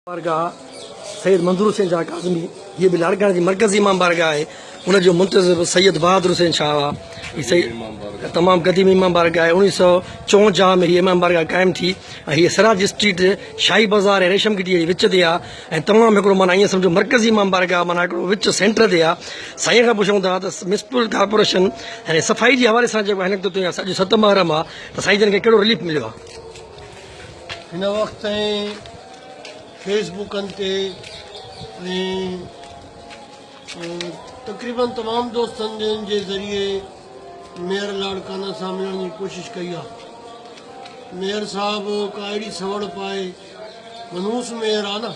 بارگاهه سيد منظور حسين شاهه ڪاظمي، هيء به لاڙڪاڻي جي مرڪزي امام بارگاهه آهي. ان جو منتظم سيد بهادر حسين شاهه آهي. هي سيد تمام قديم امام بارگاهه آهي. 1954 ۾ هيء امام بارگاهه قائم ٿي ۽ هيء سراج اسٽريٽ شاهي بازار ۽ ريشم گهٽيء جي وچ تي آهي ۽ تمام هڪڙو معنيٰ ائين سمجهو مرڪزي امام بارگاهه معنيٰ هڪڙو وچ سينٽر تي آهي. سائين کان پڇون ٿا ته ميونسپل ڪارپوريشن يعني صفائي جي حوالي سان جيڪو هن وقت تائين اڄ ست محرم آهي ته سائين جن کي ڪهڙو رليف مليو آهي؟ هن وقت تائين فيس بڪن تي ۽ تقريبن تمام دوستن جي ذريعي ميئر لاڙڪانا سان ملڻ جي ڪوشش ڪئي آ. ميئر صاحب ڪا اهڙي سوڙ پائي منحوس ميئر آ نه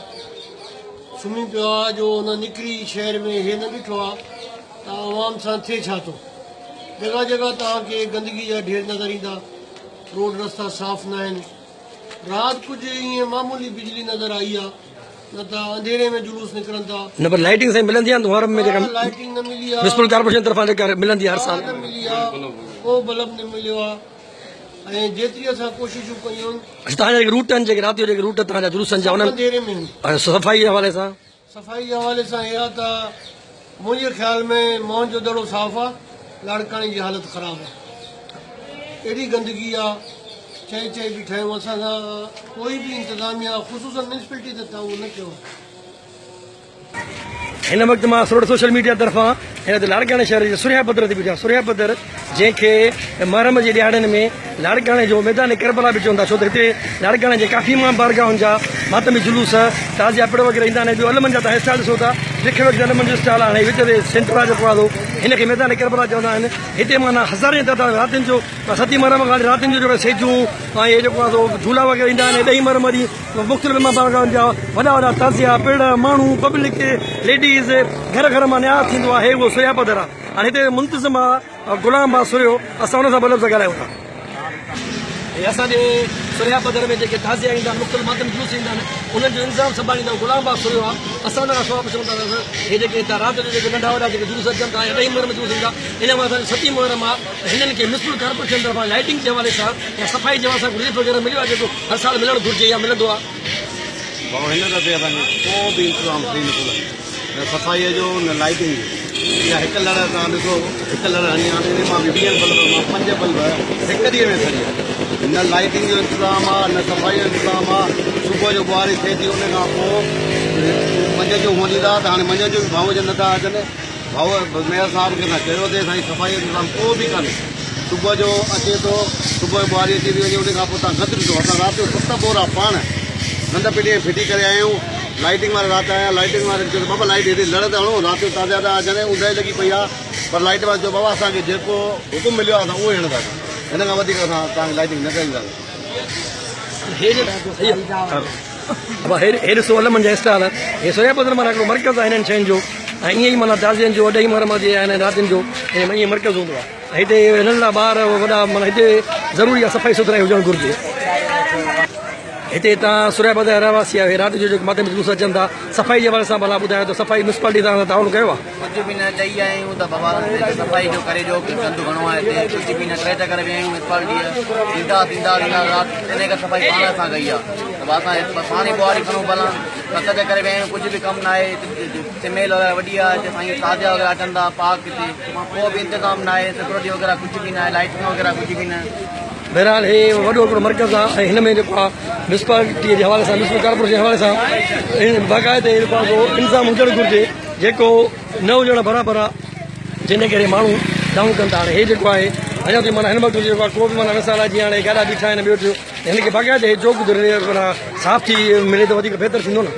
سمهي پيو آ جو ان نڪري شهر ۾ هي نه ڏٺو آ ته عوام سان ٿئي ڇا ٿو. جڳهه جڳهه توهان کي گندگي جا ڍير نظر ايندا. روڊ رستا صاف ناهن. رات ڪجهه ائين معمولي بجلي نظر آئي آ نه ته انڌيري ۾ جلوس نڪرن ٿا. نه پر لائيٽنگ سائين ملندي آ نه محرم ۾ جيڪا ڪا لائيٽنگ نه ملي آ. ميونسپل ڪارپوريشن طرفان جيڪا ملندي آ هر سال. ڪا نه ملي آ ڪو بلب نه مليو آ ۽ جيتري اسان ڪوششون ڪيون. اڇا توهان جا جيڪي روٽ آهن جيڪي رات جو جيڪي روٽ توهان جا جلوسن جا سڀ انهن انڌيري ۾ آهن. ۽ صفائي جي حوالي سان. صفائي جي حوالي سان اها ته منهنجي خيال ۾ موهن جو دڙو صاف آ، لاڙڪاڻي جي حالت خراب آ. ايڏي گندگي آ، چئي چئي بيٺا آهيون، اسان سان ڪوئي به انتظاميا خصوصا ميونسپلٽي ته تعاون نه ڪيو آ. هن وقت مان سرڙ سوشل ميڊيا طرفان هن تي لاڙڪاڻي شهر جي سرهيا پڌر تي بيٺو آهيان. سرهيا پڌر جنهن کي محرم جي ڏهاڙن ۾ لاڙڪاڻي جو ميدان ڪربلا به چون ٿا ڇو ته هتي لاڙڪاڻي جي ڪافي امام بارگاهن جا ماتمي جلوس، تعزيا پڙ وغيره ايندا آهن ۽ ٻيو علمن جا تهان اسٽال ڏسو ٿا لکين وقت علمن جو اسٽال آهي وچ تي سينٽر آهي جيڪو آهي هن کي ميدان ڪربلا چوندا آهن هتي معنيٰ هزارين تعداد ۾ راتين جو ستين محرم کان راتين جو جيڪو سيجون ۽ هي جيڪو آهي سو جهولا وغيره ايندا آهن ڏهين محرم ڏينهن مختلف امام بارگاهن جا وڏا وڏا تعزيا پڙ ماڻهو پبلڪ ليڊيز گهر گهر مان نياز ٿيندو آهي اهو سريا پڌر آهي هاڻي هتي منتظم آهي غلام عباس سرهيو اسان ان سان به لفظ ڳالهايون ٿا. هي اسان جي سرهيا پڌر ۾ جيڪي تعزيا ايندا آهن مختلف ماتمي جلوس ايندا آهن انهن جو انتظام سنڀاليندڙ غلام عباس سرهيو آهي اسان ان کان سوال پڇون ٿا ته هي جيڪي هتان رات جو جيڪي ننڍا وڏا جيڪي جلوس اچن ٿا يا ڏهين محرم جلوس ايندا ان مان اسان جو ستين محرم آهي ته هنن کي ميونسپل ڪارپوريشن طرفان لائيٽنگ جي حوالي سان يا صفائي جي حوالي سان رليف وغيره مليو آهي جيڪو هر سال ملڻ گهرجي يا ملندو آهي. ڀائو هن دفعي اسان کي ڪو به انتظام صحيح نٿو لڳي. نه صفائيء جو نه لائيٽنگ جو. اها هڪ لڙ توهان ڏسو هڪ لڙ هڻي آ ان مان به ويهن بلبن مان پنج بلب هڪ ڏينهن ۾ سڙي ويا. نه لائيٽنگ جو انتظام آ نه صفائيء جو انتظام آ. صبح جو ٻهاري ٿئي ٿي ان کان پوء منجهند جو هونئن ڏيندا ته هاڻي منجهند جو به ڀائو جن نٿا اچن. ڀائو ميئر صاحب کي اسان چيو ٿي سائين صفائيء جو انتظام ڪو به ڪانهي. صبح جو اچي ٿو صبح جو ٻهاري اچي ٿي وڃي ان کان پوء توهان گند ڏسو اسان رات جو ست ٻورا پاڻ گند پيٽي ۾ ڦٽي ڪري آيا آهيون. لائيٽنگ وارا رات آيا لائيٽنگ وارن چيو ته بابا لائيٽ هتي لڙ ته هڻو رات جو تازا ٿا اچن اونداهي لڳي پئي آهي پر لائيٽ وارن چيو بابا اسان کي جيڪو حڪم مليو آهي اسان اهو ئي هڻنداسين هن کان وڌيڪ اسان توهان کي لائيٽنگ نه ڪرائينداسين. هي ڏسو علمن جا اسٽال هي سريا پڌر معنيٰ هڪڙو مرڪز آهي هنن شين جو ۽ ائين ئي معنيٰ تازين جو ڏهين محرم جي ۽ راتين جو ائين مرڪز هوندو آهي هتي ننڍڙا ٻار وڏا معنيٰ هتي ضروري آهي صفائي سٿرائي هجڻ گهرجي. هتي تان سورهيه آباد جا رهواسي آهيو هي رات جو جيڪو ماتمي جلوس اچن ٿا صفائي جي حوالي سان ڀلا ٻڌايو ته صفائي ميونسپالٽي تان تعاون ڪيو آهي. ڪجهه به نه چئي آيا آهيون ته بابا هتي صفائي جو ڪري ڏيو گند گهڻو آهي هتي ڪجهه به نه ٽي چڪر ويا آهيون ميونسپالٽي ايندا ٿيندا ويندا رات انهي کان صفائي پاڻ اسان ڪئي آهي ته بابا اسان پاڻ ئي ٻوهاري کڻون ڀلا ست چڪر ويا آهيون ڪجهه به ڪم نه آهي سميل وغيره وڏي آهي هتي سائين تازيا وغيره اچن ٿا پاڪ هتي ڪو به انتظام نه آهي سيڪورٽي وغيره ڪجهه به نه آهي لائٽنگ وغيره ڪجهه به نه. بهرحال هي وڏو هڪڙو مرڪز آهي ۽ هن ۾ جيڪو آهي ميونسپالٽي جي حوالي سان ميونسپل ڪارپوريشن جي حوالي سان باقاعده جيڪو آهي سو انتظام هجڻ گهرجي جيڪو نه هجڻ برابر آهي جنهن جي ڪري ماڻهو دانهون ڪن ٿا هاڻي هي جيڪو آهي اڃا تائين معنيٰ هن وقت جيڪو آهي ڪو به معنيٰ مثال آهي جيئن هاڻي گاڏا بيٺا آهن ٻيو ٽيو هن کي باقاعده هي چوڪ معنيٰ صاف ٿي ملي ته وڌيڪ بهتر ٿيندو نه.